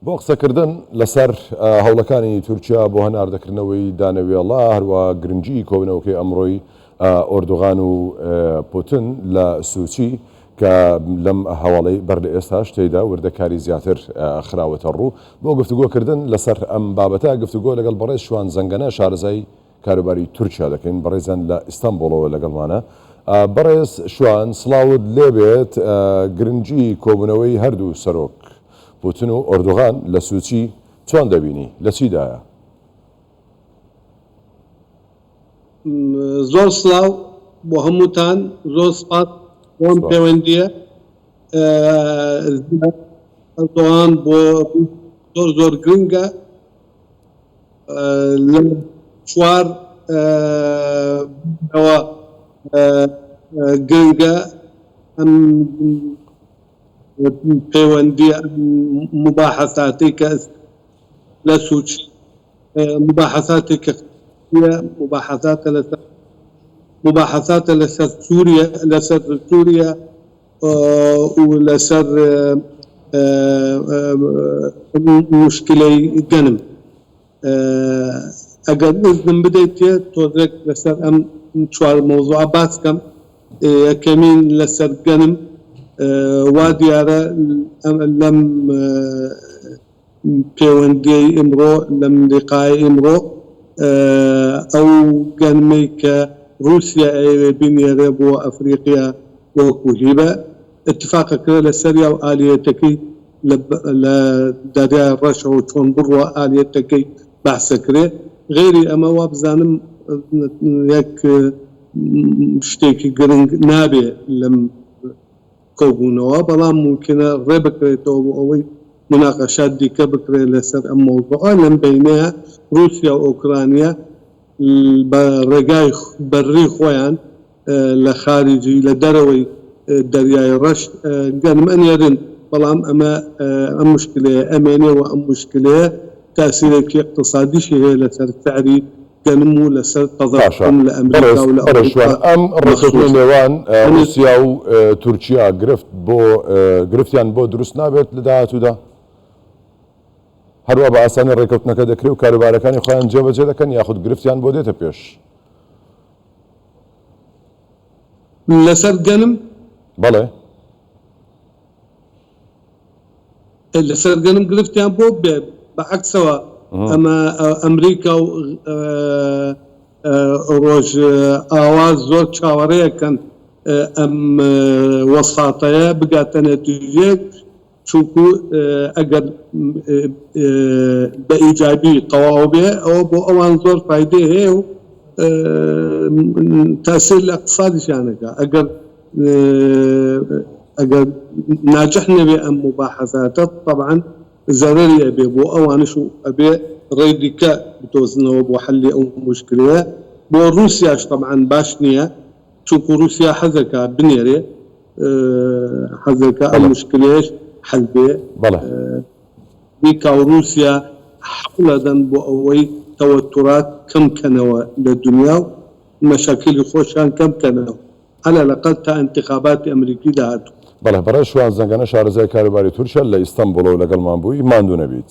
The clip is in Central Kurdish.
بۆ قسەکردن لەسەر هەوڵەکانی تورکیا بۆ هەناردەکردنەوەی دانەوێڵە، هەروەها گرنگیی کۆبوونەوەکەی ئەمڕۆی ئۆردوغان و پوتن لە سوچی کە لەم هەواڵەی بەر لە ئێستاش تێیدا وردەکاری زیاتر خراوەتە ڕوو. بۆ گفتوگۆکردن لەسەر ئەم بابەتە گفتوگۆ لەگەڵ بەڕێز شوان زەنگەنە شارەزای کاروباری تورکیا دەکەین. بەڕێزیان لە ئیستانبوڵەوە لەگەڵمانە. بەڕێز شوان سڵاوت لێبێت، گرنگی کۆبوونەوەی هەردوو سەرۆک پوتن و ئۆردوغان لە سوچی چۆن دەبینی؟ لە چیدایە؟ زۆر سڵاو بۆ هەمووتان، زۆر سپاس بۆ ئەم پەیوەندییە. ئەردۆغان بۆ زۆر زۆر گرنگە لە چوار ئەوە گرنگە ئەم پەیوەندیە مباحەساتی کە لە سوچ مباحەساتێکی مباحەساتە لەسەر مباحەساتە لەسەر سووریە لەسەر سووریە و لەسەر مشکلەی گەنم. ئەگەر ئیزنم بدەیتێ تۆزێک لەسەر ئەم چوار مەوزوعە باس کەم. یەکەمین لەسەر گەنم وا دیارە لەم پێوەندیەی ئیمڕۆ لەم لیقایەی ئیمڕۆ ئەو گەنمەی کە ڕووسیا ئەیەوێ بینێرێ بۆ ئەفریقیا وەکوو هیبە ئیتفاق ئەکرێ لەسەریا و ئالیەتەکەی لە دەریای ڕەشەوە چۆن بڕوا ئالیەتەکەی بەحس ئەکرێ. غەیری ئەمە وابزانم یەک شتێکی گرنگ نابێ لەم کۆبوونەوە، بەڵام مومکینە ڕێ بکرێتەوە بۆ ئەوەی موناقەشات دیکە بکرێت لەسەر ئەم مەوزوعە، لەم بەینەیا ڕووسیا و ئۆکرانیا بە ڕێگای بەرری خۆیان لە خاریجی لە دەرەوەی دەریای ڕەش گەنم ئەنێرن، بەڵام ئەمە ئەم موشکلەیە ئەمێنێ و ئەم موشکلەیە تاسیرێکی ئیقتسادیشی هەیە لەسەر سعری گەنم و لەسەر باشە تەزەخوم لە بەڕێز ئەمریکا و لە بەڕێز شوان ئەوروپا ئەم ڕێکەوتنەی مەخسوسە. نێوان یانی ڕوسیا و تورکیا گرفت بۆ گرفتیان بۆ دروست نابێت لە داهاتوودا؟ هەروا بە ئاسانی ڕێکەوتنەکە دەکرێ و کاروبارەکانی خۆیان جێبەجێ دەکەن یاخود گرفتیان بۆ دێتە پێش؟ لەسەر گەنم؟ بەڵێ. لەسەر گەنم گرفتیان بۆ بێ بە عەکسەوە ئەمە ئەمریکا و ڕۆژ ئاوا زۆر چاوەڕێکەن ئەم وەساتەیە بگاتە نەتیجەیەک چونکو ئەگەر بە ئیجابی تەواو بێ ئەوە بۆ ئەوان زۆر فایدەی هەیە و تاسیر لە اقتصادیشیان ئەکا ئەگەر ئەگەر ناجح نەبێ ئەم موباحەساتە تەبعەن زەرەری ئەبێ بۆ ئەوانش و ئەبێ ڕێی دیکە بدۆزنەوە بۆ حەلی ئەو موشکلەیە بۆ ڕووسیاش تەبعەن باش نییە چونکو ڕووسیا حەزەکا بنێرێ حەزەکا ئەم موشکلەیەش حەل بێ ئەمریکا و ڕووسیا حەوڵەدەن بۆ ئەوەی تەوەتورات کەم کەنەوە لە دونیا و مەشاکیلی خۆشیان کەم کەنەوە علی الاقل تا انتخاباتی ئەمریکی داهاتوو. بەڵێ بەڕێز شوان زەنگەنە شارەزای کاروباری تورکیا لە ئیستەنبوڵەوە لەگەڵمان بووی ماندوو نەبیت.